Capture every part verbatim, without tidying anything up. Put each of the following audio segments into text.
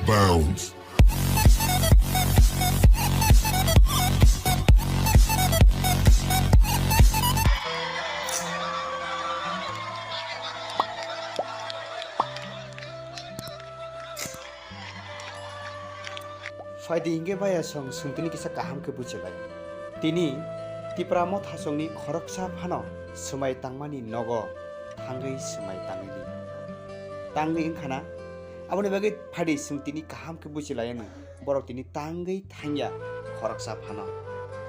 Bounce. Phaidi hinkhe baya song swngtini kisa kaham khe buchilai. Tini Tipra Mothasongni khoroksa phano swmai tangmani nogo thangwi swmai tangwi li. Tangwi wngkhana, aboni bagwi phaidi swngtini kaham khe buchilai ano. Borok tini tangwi thangya khoroksa phano.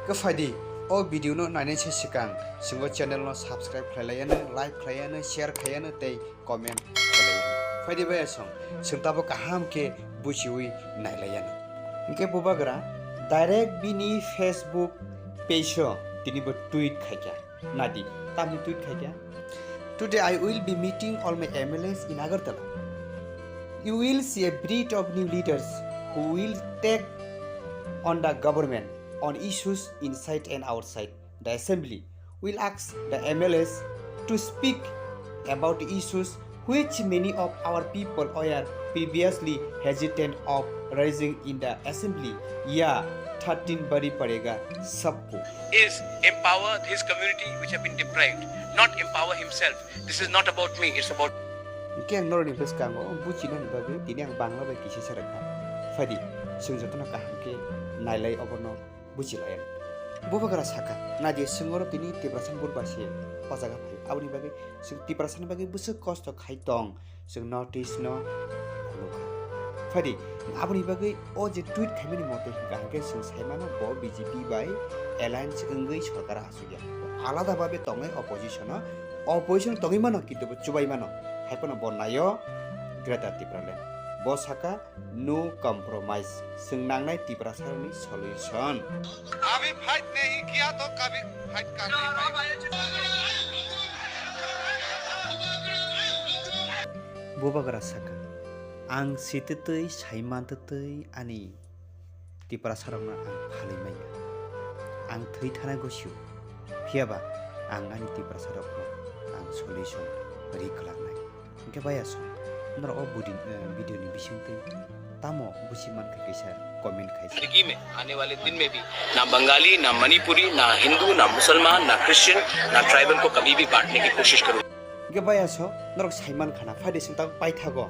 Khe phaidi o video no nainai se swkang, swngbo channel no subscribe khlai lai ano, like khlai ano, share khlai ano tei comment khlai. Phaidi baya song, swng tabo kaham khe buchiwi nailai ano. Hinkhe bubagra direct bini Facebook page o tini bo tweet khaikha. Nadi, tamni tweet khaikha. Today I will be meeting all my M L As in Agartala. You will see a breed of new leaders who will take on the government on issues inside and outside the assembly. Will ask the M L As to speak about the issues which many of our people were previously hesitant of raising in the assembly. Ya thirteen bari padega sabko. Is empower his community which have been deprived, not empower himself. This is not about me, it's about. Hingke ang noroni bwskango buchinani bagwi tini ang Bangla bai kisa se rwkha. Phaidi, chwng jotono kaham khe nailai obono buchilai. Bubagra saka, naidi swngoro tini Tiprasa ni but bai se o jaga phai. Aboni bagwi chwng Tiprasa ni bagwi bwswk kosto khai tong, chwng notice no phunukha. Phaidi, aboni bagwi o je tweet khaimani mote hwnkha hwnkhe chwng saimano bo B J P bai alliance wngwi sorkar achukya. Alada babe tongnai opposition o, opposition tongwi mano kintu bo chubai mano. Haiphano bo naio Greater Tipraland. Bo saka, no compromise, chwng nangnai Tiprasarokni solution. अभी फाइट नहीं किया तो कभी फाइट कर नहीं पाएगा। Bubagra saka, ang sititwi saimantatwi ani Tiprasarokno ang phalwi manya. Ang thwi thana gosio, phiyaba ang ani Tiprasarokno ang solution ri kwlangnai. Hingke baya song, norok o budi-, eh, video ni bisingtwi tamo buchi mankha kaisa comment khaisa. जिंदगी में आने वाले दिन में भी ना बंगाली, ना मणिपुरी, ना हिंदू, ना मुसलमान, ना क्रिश्चियन, ना ट्राइबल को कभी भी बांटने की कोशिश करूंगा। Hingke baya song, norok saiman khana, phaidi song tak paithago.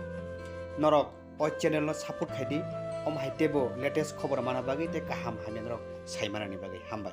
Norok o channel no support khaidi, om hai tebo latest khobor mana bagwi tei kaham hamya norok saimanani bagwi. Hambai.